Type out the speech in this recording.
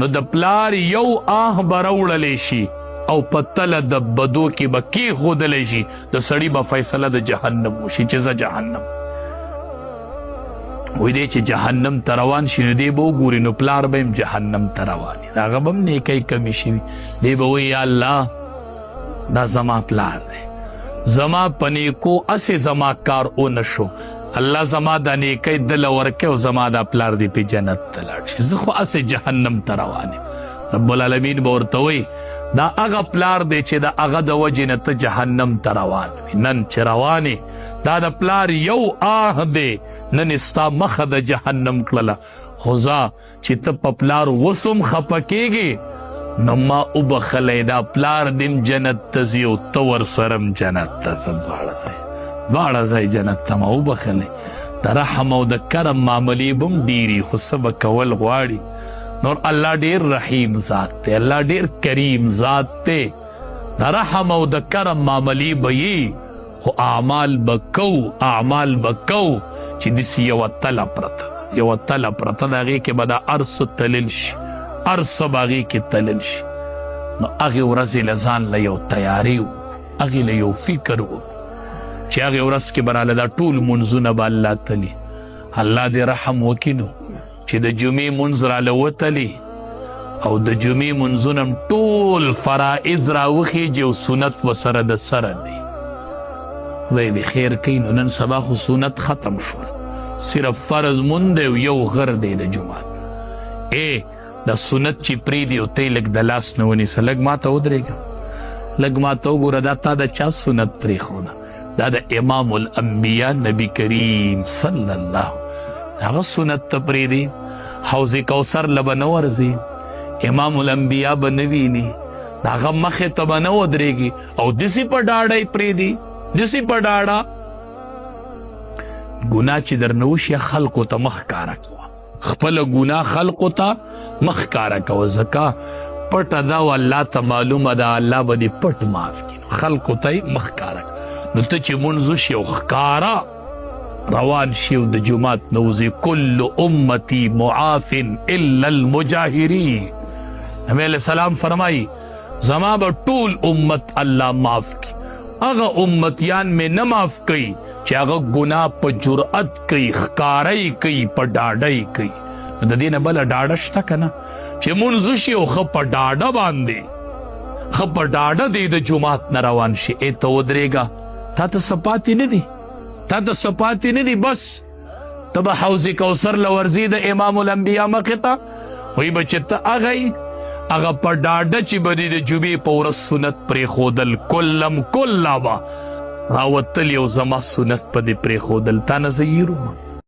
نو د پلار یو آه به راوړلی شي او په تله د بدو کې به کېښودلی شي، د سړي به فیصله د جهنم وشي چې زه جهنم. وایي دی چې جهنم ته روان شي نو دی به وګوري نو پلار به هم جهنم ته روان وي، د هغه به هم نیکۍ کمې شوي. دی به وایي یا الله دا زما پلار دی، زما په نیکو هسې زما کار ونه شو، الله زما د نیکۍ دله ورکړي او زما دا پلار دې په جنت ته لاړ شي، زه خو هسې جهنم ته روان یم. رب العالمین به ورته وایي دا هغه پلار دی چې د هغه د وجې نه ته جهنم ته روان وي، نن چې روان یې دا د پلار یو آه دی، نن یې ستا مخه د جهنم کړله، خو ځه چې ته په پلار اوس هم خفه کېږې نو ما وبخلی، دا پلار دې هم جنت ته ځي او ته ورسره هم جنت ته ځه، دواړه ځای جنت ته ما وبخلی. د رحم او د کرم معاملې به هم ډېرې، خو څه به کول غواړي. نور الله ډېر رحیم ذات دی، الله ډېر کریم ذات دی، د رحم او د کرم معاملې به یې، خو اعمال به کو، اعمال به کو چې داسې یوه تله پرته ده، یوه تله پرته ده، هغې کې به دا هر څه تلل شي، هر څه به هغې کې تلل شي. نو هغې ورځې له ځان له یو تیاری وکړو، هغې له یو فکر وکړو چې هغې ورځ کې به راله دا ټول مونځونه به الله تلي. الله دې رحم وکړي نو چې د جمعې مونځ راله وتلي او د جمعې مونځونه هم ټول فرائض راوخېږي او سنت ورسره د سره دی. خدای دې خیر کوي. نو نن سبا خو سنت ختم شول، صرف فرض مونږ دی او یو غر دی د جومات. ای دا سنت چې پرېږدي او ته یې لږ د لاس نه ونیسه، لږ ماته ودرېږه، لږ ماته وګوره، دا تا د چا سنت پرېښوده؟ دا د امام الانبیا نبی کریم صلی الله هغه سنت ته پرېږدي، حوض کوثر له به نه ورځي، امام الانبیا به نه ویني، د هغه مخې ته به نه ودرېږي او داسې په ډاډه یې پرېږدي، داسې په ډاډه. ګناه چې درنه وشي خلکو ته مخ ښکاره کوه، خپله ګناه خلکو ته مخ ښکاره کوه، ځکه پټه ده او الله ته معلومه ده، الله به دې پټ معاف کړي. نو خلکو ته یې مخ ښکاره کړه. نو ته چې مونځ وشي او ښکاره روان شي او د جومات نه وځي، کل امتي معاف الا المجاهرین. نبی علیہ السلام فرمایي زما به ټول امت الله معاف کړي، هغه امتیان مې نه معاف کوي چې هغه ګناه په جرأت کوي، ښکاره یې کوي، په ډاډه یې کوي. نو د دې نه بله ډاډه شته که نه چې مونځ وشي او ښه په ډاډه باندې، ښه په ډاډه دی د جومات نه روان شي. ای ته ودرېږه، تا ته څه پاتې نه دي، تا ته څه پاتې نه دي، بس ته به حوض کوثر له ورځې د امام الانبیا مخې ته، وایي به چې ته هغه یې، هغه په ډاډه چې به دې د جمعې په ورځ سنت پرېښودل، کلم کله به راوتلی او زما سنت په دې پرېښودل، تا نه زه هېروم.